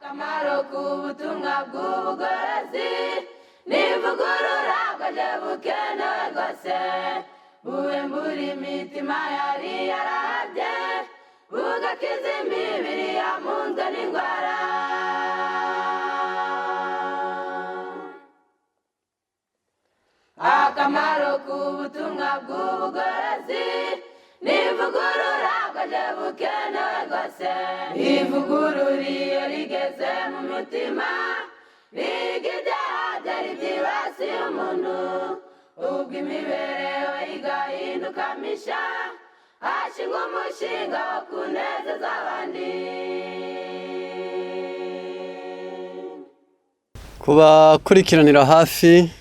Akamaro k'ubutumwa bw'ubugorozi n'ivugurura bwaje bukenewe rwose, buhembura imitima yari yarahabye, bugakiza imibiri yamunzwe n'indwara. Akamaro k'ubutumwa bw'ubugorozi n'ivugurura bwaje bukenewe rwose. Ivugurura iyo rigeze mu mutima, riga ibyaha byari byibasiye umuntu, ubwo imibereho igahinduka misha, hashingwa umushinga wo kunezeza abandi. Kubakurikiranira hafi,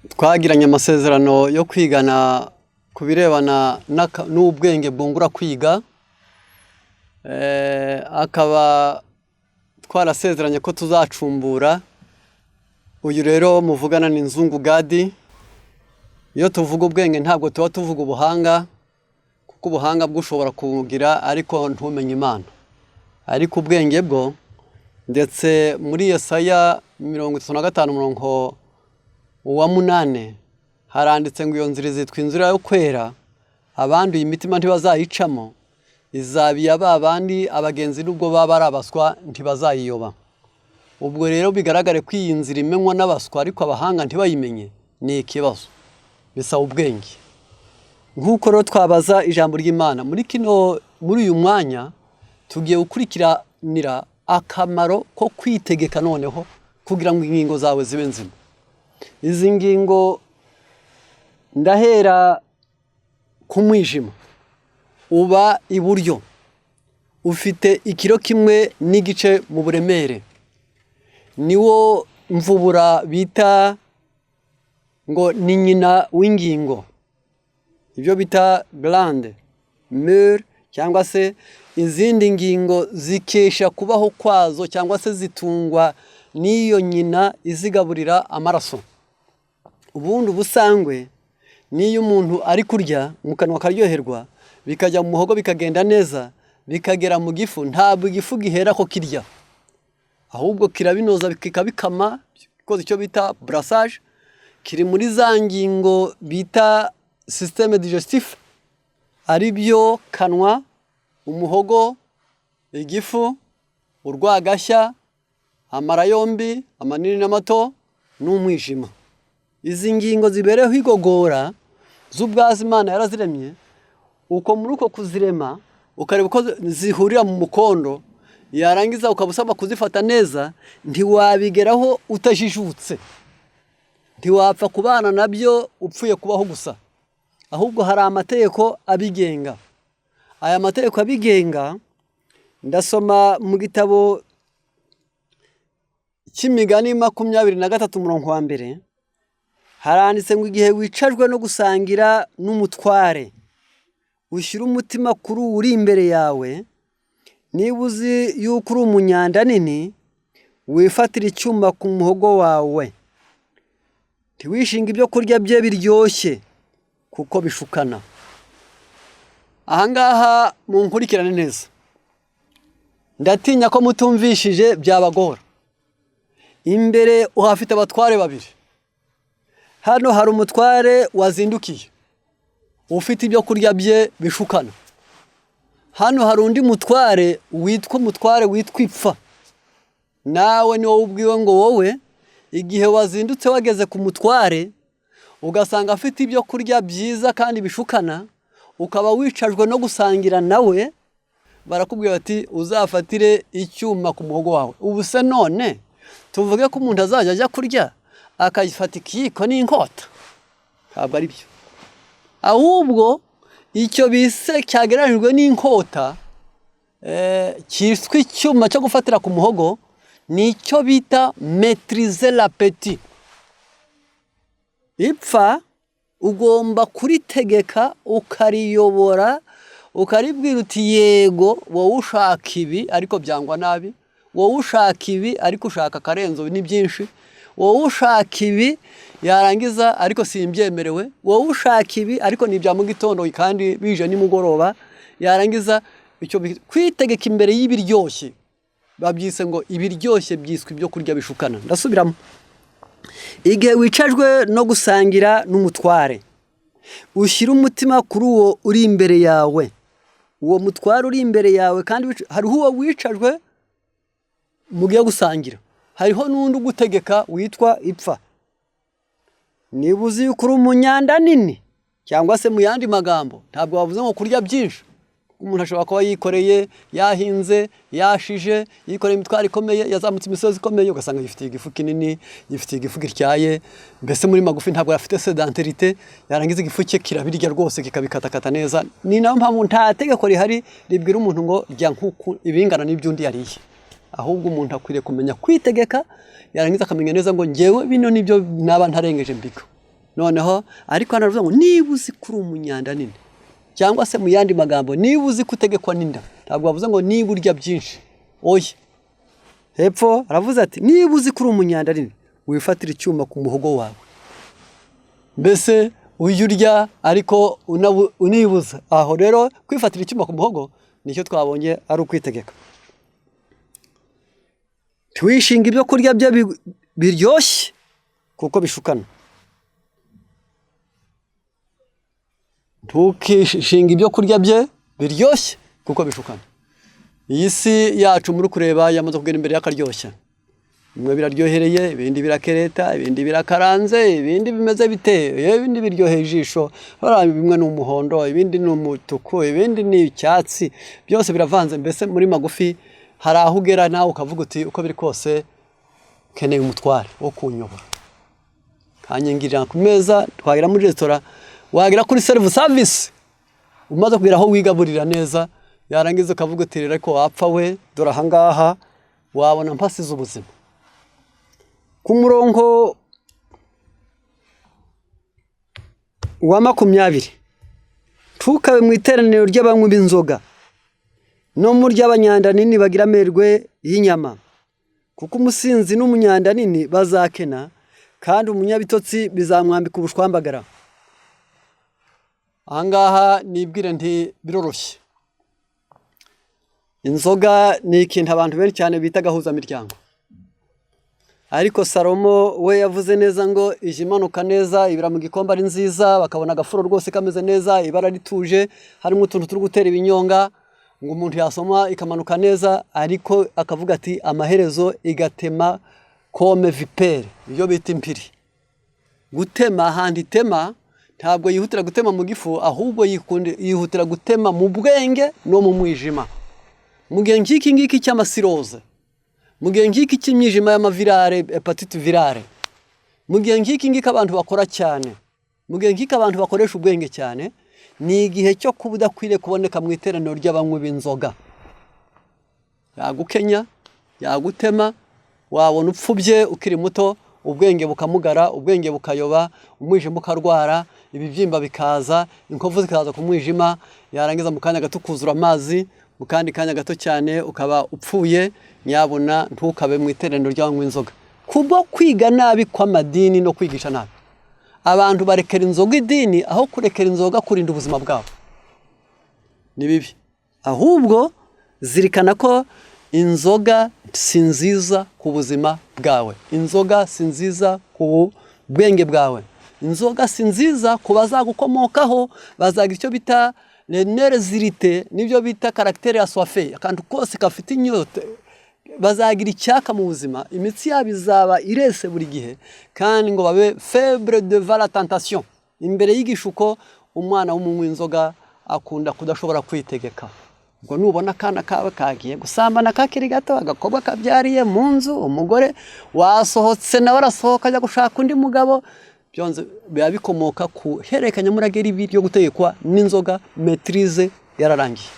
twagiranye amasezerano yo kwigana ku birebana n'ubwenge bwungura kwiga, akaba twarasezeranye ko tuzacumbura. Uyu rero muvugana ni Nzungu Gadi. Iyo tuvuga ubwenge ntabwo tuba tuvuga ubuhanga, kuko ubuhanga bwo ushobora kubugira ariko ntumenye Imana. Ariko ubwenge bwo, ndetse muri Yesaya 35 umurongo wa 8 haranditse ngo iyo nzira izitwa inzira yo kwera, abanduye imitima ntibazayicamo, izaba iya ba bandi abagenzi nubwo baba ari abaswa ntibazayiyoba. Ubwo rero bigaragare ko iyi nzira imenywa n'abaswa ariko abahanga ntibayimenye, ni ikibazo, bisaba ubwenge. Nk'uko rero twabaza ijambo ry'Imana muri uyu mwanya tugiye gukurikiranira akamaro ko kwitegeka noneho kugira ngo ingingo zawe zibe nzima. Izi ngingo ndahera ku mwijima uba iburyo, ufite ikiro kimwe n'igice mu buremere, niwo mvubura bita ngo ni nyina w'ingingo, ibyo bita glande mure, cyangwa se izindi ngingo zikesha kubaho kwazo cyangwa se zitungwa n'iyo nyina izigaburira amaraso. Ubundi ubusangwe n'iyo umuntu ari kurya mu kanwa akaryoherwa, bikajya mu muhogo bikagenda neza, bikagera mu gifu, ntabwo igifu gihera ko kirya, ahubwo kirabinoza kikabikama, gikoze icyo bita brassage, kiri muri za ngingo bita système digestif, ari byo kanwa, umuhogo, igifu, urwagashya, amara yombi amanini n'amato n'umwijima. Izi ngingo zibereyeho igogora z'ubwazo Imana yaraziremye, uko muri uko kuzirema ukareba uko zihurira mu mukondo, yarangiza ukaba usabwa kuzifata neza, ntiwabigeraho utajijutse, ntiwapfa kubana nabyo upfuye kubaho gusa, ahubwo hari amategeko abigenga. Aya mategeko abigenga ndasoma mu gitabo cy'Imigani 23 umurongo wa 1, haranditse ngo igihe wicajwe no gusangira n'umutware, ushyire umutima kuri uwo uri imbere yawe, niba uzi yuko uri umunyanda nini, wifatire icyuma ku muhogo wawe, ntiwishinge ibyo kurya bye biryoshye kuko bishukana. Ahangaha munkurikirane neza, ndatinya ko mutumvishije byabagora. Imbere uhafite abatware babiri, hano hari umutware wazindukiye ufite ibyo kurya bye bishukana, hano hari undi mutware witwa umutware witwa ipfa. Nawe ni wowe ubwiwe ngo wowe igihe wazindutse wageze ku mutware ugasanga afite ibyo kurya byiza kandi bishukana, ukaba wicajwe no gusangira nawe, barakubwira bati uzafatire icyuma ku muhogo wawe. Ubu se none tuvuge ko umuntu azajya ajya kurya akayifata ikiyiko n'inkota? Ntabwo ari byo. Ahubwo icyo bise cyagereranyijwe n'inkota, cyiswe icyuma cyo gufatira ku muhogo, ni icyo bita maîtriser l'appétit. Ipfa ugomba kuritegeka, ukariyobora, ukaribwira uti yego wowe ushaka ibi ariko byangwa nabi, wowe ushaka ibi ariko ushaka akarenzo ni byinshi, wowe ushaka ibi yarangiza ariko simbyemerewe, wowe ushaka ibi ariko ni ibya mu gitondo kandi bije nimugoroba, yarangiza. Icyo kwitegeka imbere y'ibiryoshye, babyise ngo ibiryoshye byiswe ibyo kurya bishukana. Ndasubiramo: igihe wicajwe no gusangira n'umutware, ushyire umutima kuri uwo uri imbere yawe, uwo mutware uri imbere yawe. Kandi hariho uwo wicajwe mugiye gusangira, hariho n'undi ugutegeka witwa ipfa. Niba uzi yuko uri umunyanda nini, cyangwa se mu yandi magambo, ntabwo bavuze ngo kurya byinshi. Umuntu ashobora kuba yikoreye, yahinze, yashije, yikoreye imitwaro ikomeye, yazamutse imisozi ikomeye, ugasanga yifitiye igifu kinini, yifitiye igifu gityaye. Mbese muri magufi ntabwo afite sédentarité. Yarangiza igifu cye kirabirya rwose, kikabikatakata neza. Ni nayo mpamvu nta tegeko rihari ribwira umuntu ngo rya nk'uku ibingana n'iby'undi yariye. Ahubwo umuntu akwiriye kumenya kwitegeka, yarangiza akamenya neza ngo ngewe bino nibyo naba ntarengeje mbigo. Noneho ariko hano aravuga ngo niba uzi ko uri umunyanda nini, cyangwa se mu yandi magambo, niba uzi ko utegekwa n'inda. Ntabwo bavuze ngo niba urya byinshi, oya. Hepfo aravuze ati: niba uzi ko uri umunyanda nini, wifatire icyuma ku muhogo wawe. Mbese ujya urya ariko unibuza. Aho rero kwifatira icyuma ku muhogo nicyo twabonye ari ukwitegeka. Ntiwishinge ibyo kurya bye biryoshye kuko bishukana. Ntukishinge ibyo kurya bye biryoshye kuko bishukana. Iyi si yacu muri kureba yamaze kugera imbere y'akaryoshya. Bimwe biraryohereye, ibindi birakereta, ibindi birakaranze, ibindi bimeze bite, ibindi biryoheye ijisho. Hariya bimwe ni umuhondo, ibindi ni umutuku, ibindi ni icyatsi, byose biravanze. Mbese muri magufi hari aho ugera nawe ukavuga uti: uko biri kose nkeneye umutware wo kunyobora, kanyingirira ku meza. Twagera muri resitora, wagera kuri self service, umaze kugera aho wigaburira neza, yarangiza ukavuga uti: rero ariko wapfa we, dore ahangaha wabona mpasize ubuzima. Ku murongo wa 20: ntukabe mu iteraniro ry'abanywi b'inzoga no mu ry'abanyandanini bagira amerwe y'inyama, kuko umusinzi n'umunyandanini bazakena, kandi umunyabitotsi bizamwambika ubushwambagara. Ahangaha nibwire nti biroroshye. Inzoga ni ikintu abantu benshi cyane bita gahuzamiryango, ariko Salomo we yavuze neza ngo ije imanuka neza, ibira mu gikombe ari nziza, bakabona agafuro rwose kameze neza, ibara rituje, harimo utuntu turi gutera ibinyonga, ngo umuntu yasoma ikamanuka neza. Ariko akavuga ati amaherezo igatema comme vipère, ibyo bita impiri. Gutema, ahantu itema ntabwo yihutira gutema mu gifu, ahubwo yihutira gutema mu bwenge no mu mwijima. Mu gihe nk'iki ngiki cy'ama cirrhose, mu gihe nk'iki cy'imyijima y'ama virale, hépatite virale, mu gihe nk'iki ngiki abantu bakora cyane, mu gihe nk'iki abantu bakoresha ubwenge cyane, ni igihe cyo kuba udakwiriye kuboneka mu iteraniro ry'abanywi b'inzoga. Yagukenya, yagutema, wabona upfubye ukiri muto, ubwenge bukamugara, ubwenge bukayoba, umwijima ukarwara, ibibyimba bikaza, inkovu zikaza ku mwijima, yarangiza mu kanya gato ukuzura amazi, mu kandi kanya gato cyane ukaba upfuye. Nyabuna ntukabe mu iteraniro ry'abanywa inzoga. Kubwo kwiga nabi kw'amadini no kwigisha nabi, abantu barekera inzoga idini aho kurekera inzoga kurinda ubuzima bwabo. Ni bibi. Ahubwo zirikana ko inzoga si nziza ku buzima bwawe, inzoga si nziza ku bwenge bwawe, inzoga si nziza ku bazagukomokaho. Bazagira icyo bita nerfs irrités, n'ibyo bita caractère assoiffé, akantu kose gafite inyota. Bazagira icyaka mu buzima, imitsi yabo izaba irese buri gihe, kandi ngo babe faible devant la tentation, imbere y'igishuko. Umwana w'umunywi w'inzoga akunda kudashobora kwitegeka. Ubwo nubona akana kawe kagiye gusambana kakiri gato, agakobwa kabyariye mu nzu, umugore wasohotse nawe arasohoka ajya gushaka undi mugabo, byonze biba bikomoka ku hererekanyamurage ribi ryo gutegekwa n'inzoga. Maîtrise yararangiye.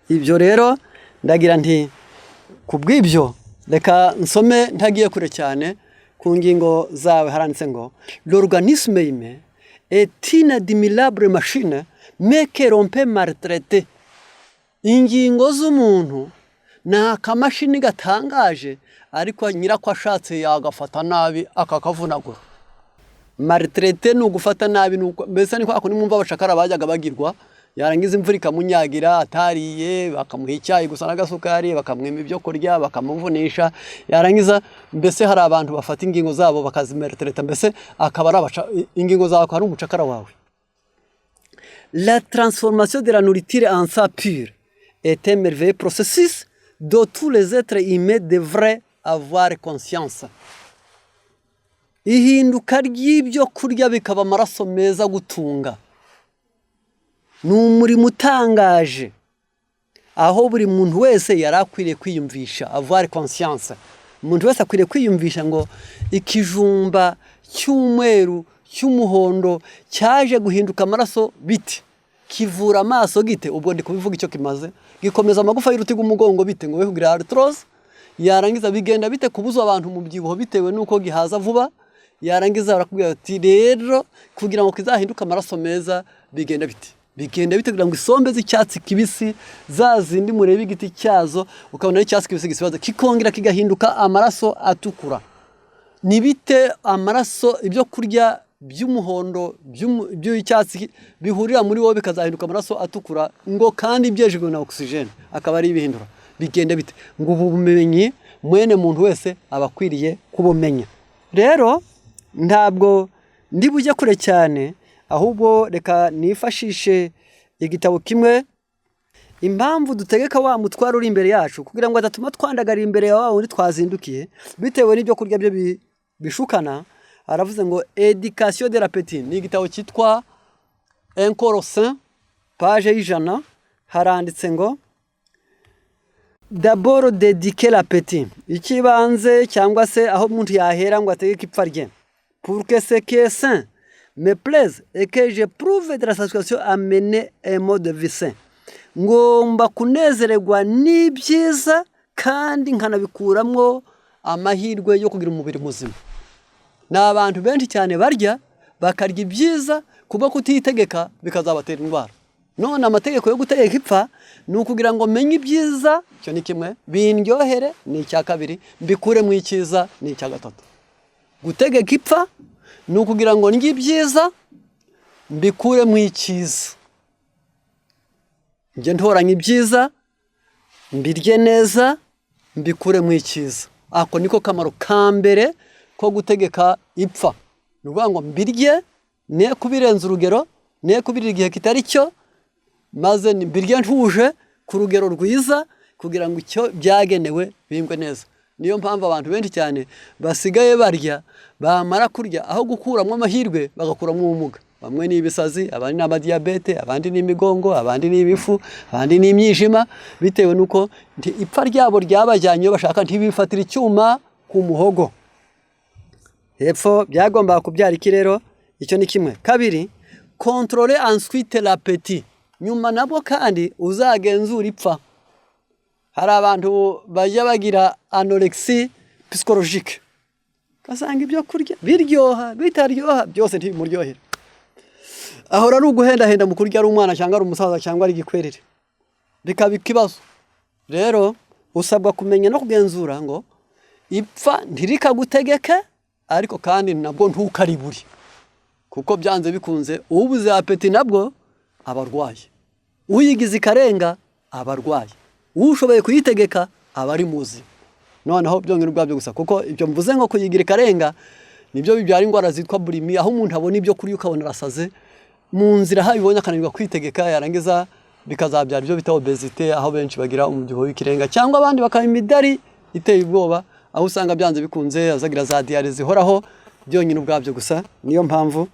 Ibyo rero ndagira nti ku bw'ibyo reka nsome ntagiye kure cyane. Ku ngingo zawe haranditse ngo: l'organisme humain est une admirable machine, mais que l'on peut maltraiter. Ingingo z'umuntu ni akamashini gatangaje, ariko nyirako ashatse yagafata nabi akakavunagura. Maltraiter ni ugufata nabi, mbese ni kwa kundi mwumva abacakara bajyaga bagirwa. Yarangiza imvura ikamunyagira atariye, bakamuha icyayi gusa n'agasukari, bakamwima ibyo kurya, bakamuvunisha. Yarangiza mbese hari abantu bafata ingingo zabo bakazimaltraiter, mbese akaba ari ingingo zawe akaba ari umucakara wawe. La transformation de la nourriture en sang pur est un merveilleux processus dont tous les êtres humains devraient avoir conscience. Ihinduka ry'ibyo kurya bikaba amaraso meza gutunga ni umurimo utangaje, aho buri muntu wese yari akwiriye kwiyumvisha, avoir conscience. Umuntu wese akwiriye kwiyumvisha ngo ikijumba cy'umweru, cy'umuhondo cyaje guhinduka amaraso bite? Kivura amaso gite? Ubwo ndi kubivuga icyo kimaze. Gikomeza amagufa y'uruti rw'umugongo bite ngo we kugira arthrose? Yarangiza bigenda bite kubuza abantu umubyibuho bitewe n'uko gihaza vuba? Yarangiza barakubwira ati rero kugira ngo kizahinduke amaraso meza bigenda bite? Bigenda bite kugira ngo isombe z'icyatsi kibisi, za zindi mureba igiti cyazo ukabona ari icyatsi kibisi gisibaza, kikongera kigahinduka amaraso atukura? Ni bite amaraso, ibyo kurya by'umuhondo, by'icyatsi bihurira muri wowe bikazahinduka amaraso atukura, ngo kandi byejejwe na oxygène akaba ari ibihindura? Bigenda bite? Ngo ubu bumenyi mwene muntu wese aba akwiriye kubumenya. Rero ntabwo ndi bujye kure cyane, ahubwo reka nifashishe igitabo kimwe. Impamvu dutegeka wa mutwaro uri imbere yacu kugira ngo adatuma twandagarira imbere ya wa wundi twazindukiye bitewe n'ibyo kurya byo bishukana. Aravuze ngo éducation de l'appétit, ni igitabo cyitwa Un corps sain, page y'100, haranditse ngo d'abord d'éduquer l'appétit, icy'ibanze cyangwa se aho umuntu yahera ngo ategeke ipfa rye, pour que ce qui est sain me plaise et que j'éprouve de la satisfaction à mener un mode de vie sain. Ngomba kunezererwa n'ibyiza kandi nkanabikuramwo amahirwe yo kugira umubiri muzima. Ni abantu benshi cyane barya, bakarya ibyiza, kuba kutitegeka bikazabatera indwara. None amategeko yo gutegeka ipfa ni ukugira ngo menye ibyiza, icyo ni kimwe, bindyohere ni icya kabiri, mbikuremo icyiza ni icya gatatu. Gutegeka ipfa ni ukugira ngo ndye ibyiza, mbikuremo icyiza, njye ntoranya ibyiza, mbirye neza, mbikuremo icyiza. Ako niko kamaro ka mbere ko gutegeka ipfa. Ni ukuvuga ngo mbirye, ne kubirenza urugero, ne kubirira igihe kitari cyo, maze mbirye ntuje ku rugero rwiza kugira ngo icyo byagenewe bimbwe neza. Niyo mpamvu abantu benshi cyane basigaye barya, bamara kurya aho gukuramo amahirwe bagakuramo ubumuga. Bamwe ni ibisazi, abandi ni amadiyabete, abandi ni imigongo, abandi ni ibifu, abandi ni imyijima, bitewe n'uko ipfa ryabo ryabajyanye iyo bashaka ntibifatira icyuma ku muhogo. Hepfo byagombaga kubyara iki rero? Icyo ni kimwe. Kabiri, contrôler ensuite l'appétit, nyuma nabwo kandi uzagenzura ipfa. Hari abantu bajya bagira anorexie psychologique, ugasanga ibyo kurya biryoha, bitaryoha, byose ntibimuryohere, ahora ari uguhendahenda mu kurya, ari umwana cyangwa ari umusaza cyangwa ari igikwerere, bikaba ikibazo. Rero usabwa kumenya no kugenzura ngo ipfa ntirikagutegeke, ariko kandi nabwo ntukaribure, kuko byanze bikunze ubuze appétit nabwo aba arwaye, uyigize ikarenga aba arwaye, ushoboye kuyitegeka aba ari muzima. Noneho byongera ubwabyo gusa, kuko ibyo mvuze ngo kuyigira ikarenga nibyo bibyara indwara zitwa boulimie, aho umuntu abona ibyo kurya ukabona arasaze mu nzira, aho abibonye akananirwa kwitegeka, yarangiza bikazabyara ibyo bita obésité, aho benshi bagira umubyibuho w'ikirenga cyangwa abandi bakaba imidari iteye ubwoba, aho usanga byanze bikunze azagira za diarrhée zihoraho byonyine ubwabyo gusa. Niyo mpamvu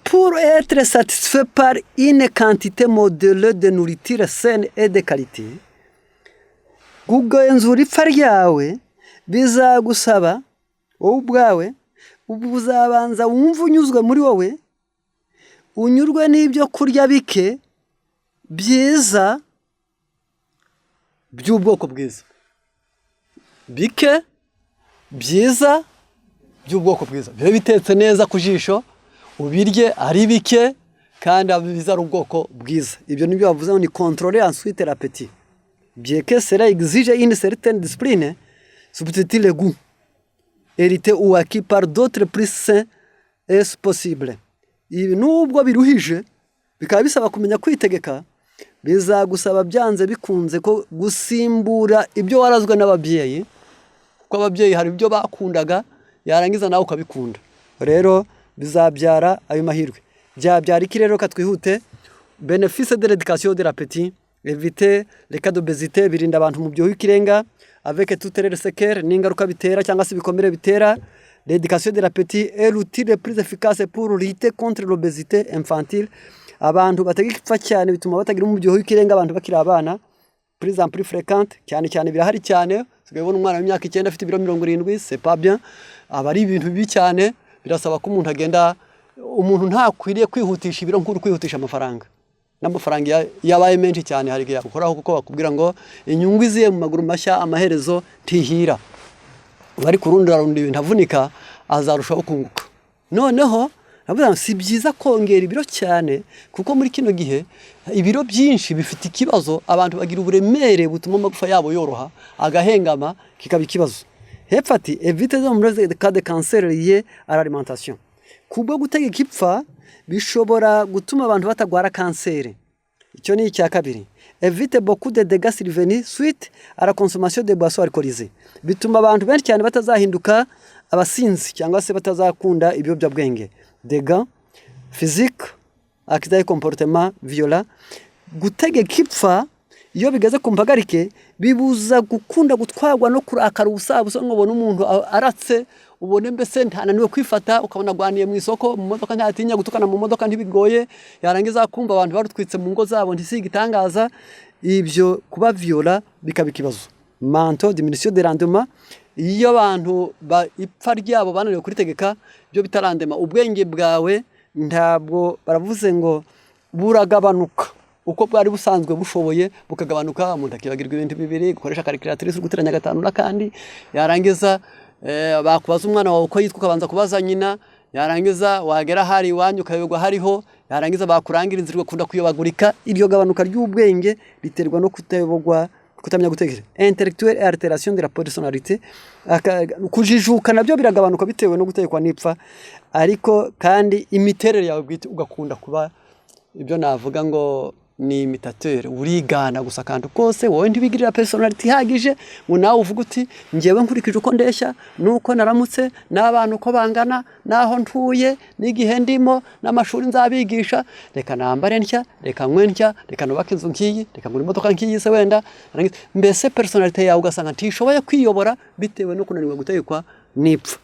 pour être satisfait par une quantité modérée de nourriture saine et de qualité, kugenzura ipfa ryawe bizagusaba wowe ubwawe uzabanza wumve unyuzwe muri wowe, unyurwe n'ibyo kurya bike byiza by'ubwoko bwiza, bike byiza by'ubwoko bwiza, bibe bitetse neza ku jisho, ubirye ari bike kandi biza ari ubwoko bwiza. Ibyo nibyo bavuze ngo ni contrôler ensuite l'appétit. Bien que cela exige une certaine discipline, substituer le goût hérité ou acquis par d'autres plus sains est possible. Ibi nubwo biruhije. Bikaba bisaba kumenya kwitegeka, bizagusaba byanze bikunze ko gusimbura ibyo warazwe n'ababyeyi, kuko ababyeyi hari ibyo bakundaga, yarangiza nawe ukabikunda. Rero bizabyara ayo mahirwe. Byabyara iki rero? Katwihute. Bénéfice de l'éducation de l'appétit: éviter les cas d'obésité, birinda abantu umubyibuho w'ikirenga, avec toutes les séquelles, n'ingaruka bitera cyangwa se ibikomere bitera. L'éducation de l'appétit est l'outil le plus efficace pour lutter contre l'obésité infantile. Abantu bategeka ipfa cyane bituma batagira umubyibuho w'ikirenga abantu bakiri abana. Plus en plus fréquente, cyane cyane birahari cyane. Usigaye ubona umwana w'imyaka 9 afite ibiro 70, c'est pas bien, aba ari ibintu bibi cyane. Birasaba ko umuntu agenda, umuntu ntakwiriye kwihutisha ibiro nk'uri kwihutisha amafaranga. N'amafaranga iyo abaye menshi cyane hari igihe yagukoraho, kuko bakubwira ngo inyungu iziye mu maguru mashya amaherezo ntihira. Bari kurundarunda ibintu avunika, azarushaho kunguka. Noneho navuga ngo si byiza kongera ibiro cyane, kuko muri kino gihe ibiro byinshi bifite ikibazo. Abantu bagira uburemere butuma amagufa yabo yoroha, agahengama, kikaba ikibazo. Hepfo ati: évite de nombreux cas de cancer liés à l'alimentation. Kubwo gutegeka ipfa bishobora gutuma abantu batagwara kanseri. Icyo ni icya kabiri. Évite beaucoup de dégâts survenus suite à la consommation de boissons alcoolisées, bituma abantu benshi cyane batazahinduka abasinzi cyangwa se batazakunda ibiyobyabwenge. Dégâts physiques, accident et comportement violent. Gutegeka ipfa iyo bigeze ku mpagarike bibuza gukunda gutwarwa no kurakara ubusabusa, ngo ubone umuntu aratse, ubone mbese ntananiwe kwifata, ukabona agwaniye mu isoko, mu modoka ntatinya gutukana, mu modoka ntibigoye, yarangiza kumva abantu barutwitse mu ngo zabo ntisiga igitangaza. Ibyo kuba violent bikaba ikibazo. Mentaux, diminution de rendement. Iyo abantu ipfa ryabo bananiwe kuritegeka, ibyo bita rendement, ubwenge bwawe ntabwo, baravuze ngo buragabanuka, uko bwari busanzwe bushoboye bukagabanuka. Umuntu akibagirwa ibintu bibiri, gukoresha calculatrice, guteranya gatanu n'akandi, yarangiza bakubaza umwana wawe uko yitwa ukabanza kubaza nyina, yarangiza wagera hari iwanyu ukayoberwa hariho, yarangiza bakurangira inzira ugakunda kuyobagurika. Iryo gabanuka ry'ubwenge riterwa no kutayoborwa, kutamenya gutekereza. Intellectuel et altération de la personnalité, kujijuka nabyo biragabanuka bitewe no gutekwa n'ipfa. Ariko kandi imiterere yawe bwite ugakunda kuba ibyo navuga ngo ni imitateur, urigana gusa akantu kose. Wowe ntibigirira personnalité ihagije ngo nawe uvuge uti: njyewe nkurikije uko ndeshya nuko naramutse n'abana uko bangana n'aho ntuye n'igihe ndimo n'amashuri nzabigisha, reka nambare ntya, reka nkwe ntya, reka nubake inzu nk'iyi, reka ngure imodoka nk'iyi se wenda. Mbese personnalité yawe ugasanga ntishoboye kwiyobora bitewe no kunanirwa gutekwa n'ipfa,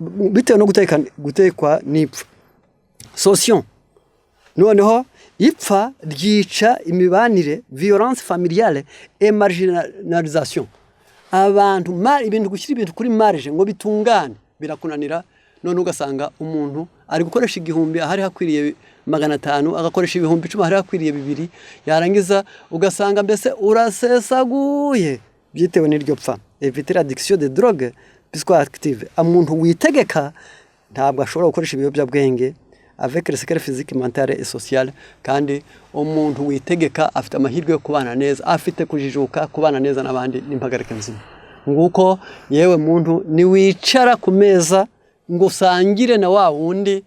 bitewe no gutekwa n'ipfa. Sociaux noneho, ipfa ryica imibanire, violence familiale et marginalisation. Abantu ibintu, gushyira ibintu kuri marge ngo bitungane birakunanira. None ugasanga umuntu ari gukoresha 1000 ahari hakwiriye 500, agakoresha 10,000 ahari hakwiriye 2, yarangiza ugasanga mbese urasesaguye bitewe n'iryo pfa. Éviter l'addiction de drogue psychoactive, umuntu witegeka ntabwo ashobora gukoresha ibiyobyabwenge, avec les séquelles physiques, mentales et sociales. Kandi umuntu witegeka afite amahirwe yo kubana neza, afite kujijuka, kubana neza n'abandi n'impagarike nzima. Nguko yewe muntu, niwicara ku meza ngo usangire na wa wundi,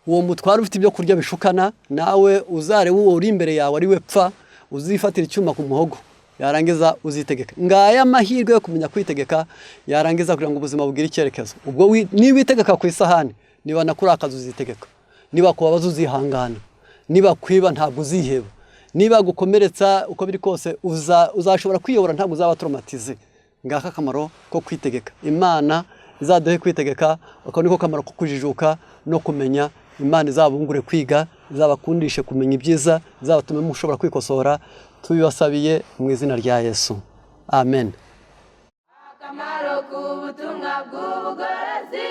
uwo mutware ufite ibyo kurya bishukana, nawe uzarebe uwo uri imbere yawe ari we pfa, uzifatira icyuma ku muhogo, yarangiza uzitegeka. Ngaya amahirwe yo kumenya kwitegeka, yarangiza kugira ngo ubuzima bugire icyerekezo. Ubwo niba witegeka ku isahani, niba nakurakaza uzitegeka, niba kubabaza uzihangana, niba kwiba ntabwo uziheba, niba gukomeretsa uko biri kose uzashobora kwiyobora, ntabwo uzaba traumatisé. Ngaka akamaro ko kwitegeka. Imana izaduhe kwitegeka. Ako niko kamaro ko kujijuka no kumenya. Imana izabungure kwiga, izabakundishe kumenya ibyiza, izabatume mushobora kwikosora. Tubibasabiye mu izina rya Yesu, amen. Akamaro k'ubutumwa bw'ubugorozi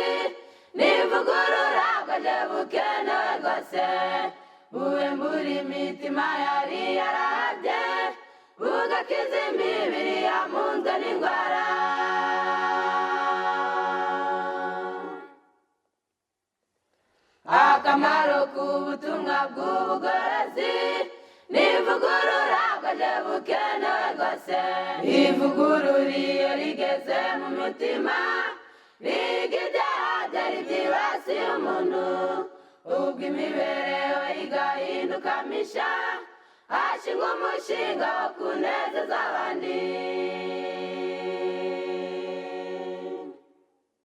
n'ivugurura bwaje bukenewe rwose, buhembura imitima yari yarabye, bugakiza imibiri yamunzwe n'indwara. Akamaro k'ubutumwa bw'ubugorozi n'ivugurura bwaje bukenewe rwose. Ivugurura iyo rigeze mu mitima riga ibyaha byari byibasiye umuntu. Ubwo imibereho igahinduka misha, hashingwa umushinga wo kunezeza.